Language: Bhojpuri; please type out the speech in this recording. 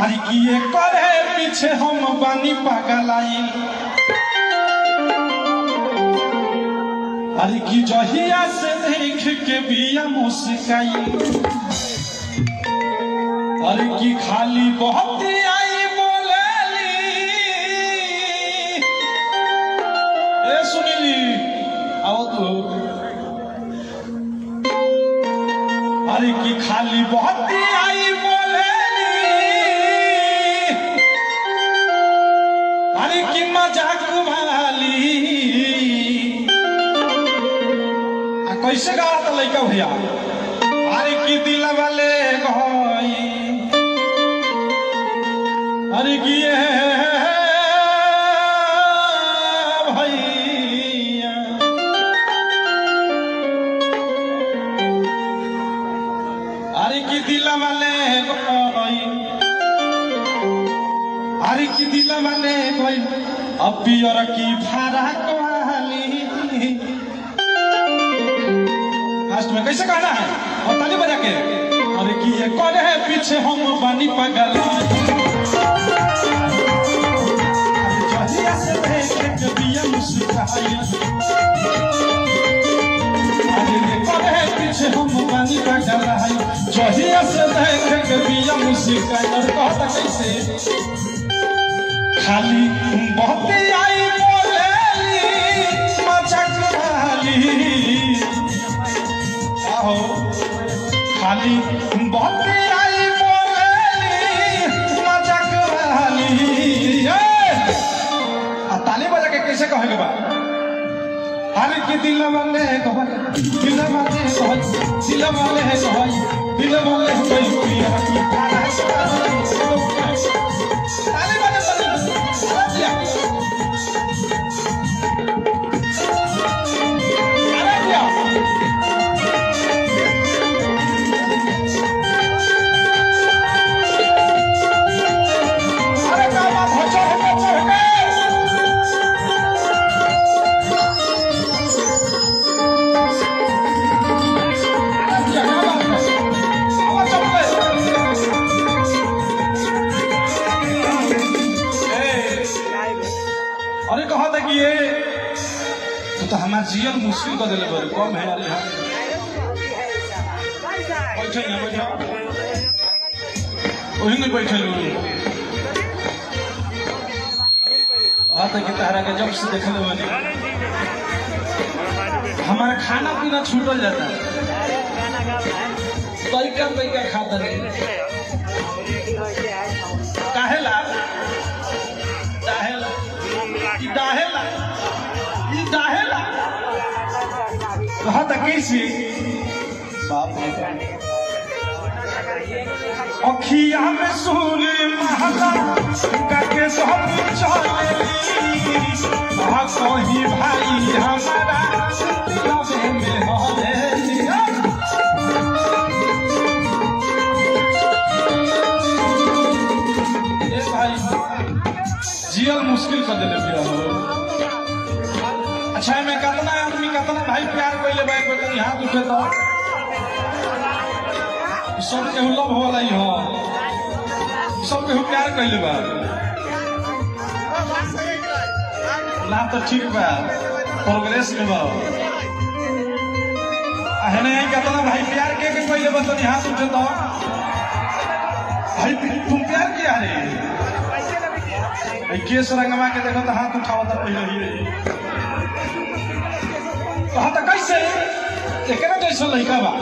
अरे किए करे पीछे हम बानी पागलाई। अरे की जहिया से देख के बिया मुस्काई। अरे की खाली बहुत आई बोलेली। ए सुनीली आओ तू। अरे की खाली बहुत आई बोलेली। अरे की मजाक वाली। आ कैसे गा तो लड़का भैया। अरे की दिल वाले गई। अरे की भैया। अरे की दिल वाले गई। अरे की दिल वाले गई। अब पियर की फराक वाली। लास्ट में कैसे कहना है और ताली बजा के। अरे की ये कौन है पीछे हम बानी पागल। अरे ये कौन है पीछे हम बानी पागल। जहिया से देख के बिया मुस्काई। और कहता कैसे खाली बहुत आई बोलेली मजाक वाली। आहो खाली बहुत आई बोलेली मजाक वाली। आ ताली बजा के कैसे कहेगा बा। अरे की दिल वाले कहल दिल वाले कहल दिल वाले कहल दिल वाले कहल। ताली बजा ताली। अरे दिया। अरे क्या बात हो चढ़ के चढ़ के। अरे दिया क्या बात है। आवाज चढ़ के। अरे कहा था कि ये तू तो हमार जीवन मुश्किल कर दिले बड़ी कम है। अरे हाँ बैठे ना बैठो वही में बैठे हाँ तो कि तहरा के जब से देखले बनी हमारा खाना पीना छूटल जाता है। तरीका तरीका खाता नहीं काहेला डाहेला ई डाहेला ई डाहेला। कहा था कैसे बाप रे। अखिया में सूर्य महला काके सब चलेली। आ कही भाई हमारा दिलवे में हलेली। ए भाई जियल मुश्किल कर देले बिया हो। अच्छा मैं कतना आदमी कतना भाई प्यार कइले बा एक बार हाथ उठे तो सब केहू लव होला ही हो। सब केहू प्यार कइले बा ना तो ठीक बा प्रोग्रेस में बा। अहने कतना भाई प्यार के कइले बा तनी हाथ उठे तो भाई तुम प्यार किया रे। केस रंगवा के देखो तो हाथ उठावता पहले ही। कहा तो कैसे एकरा जैसा लड़का बा।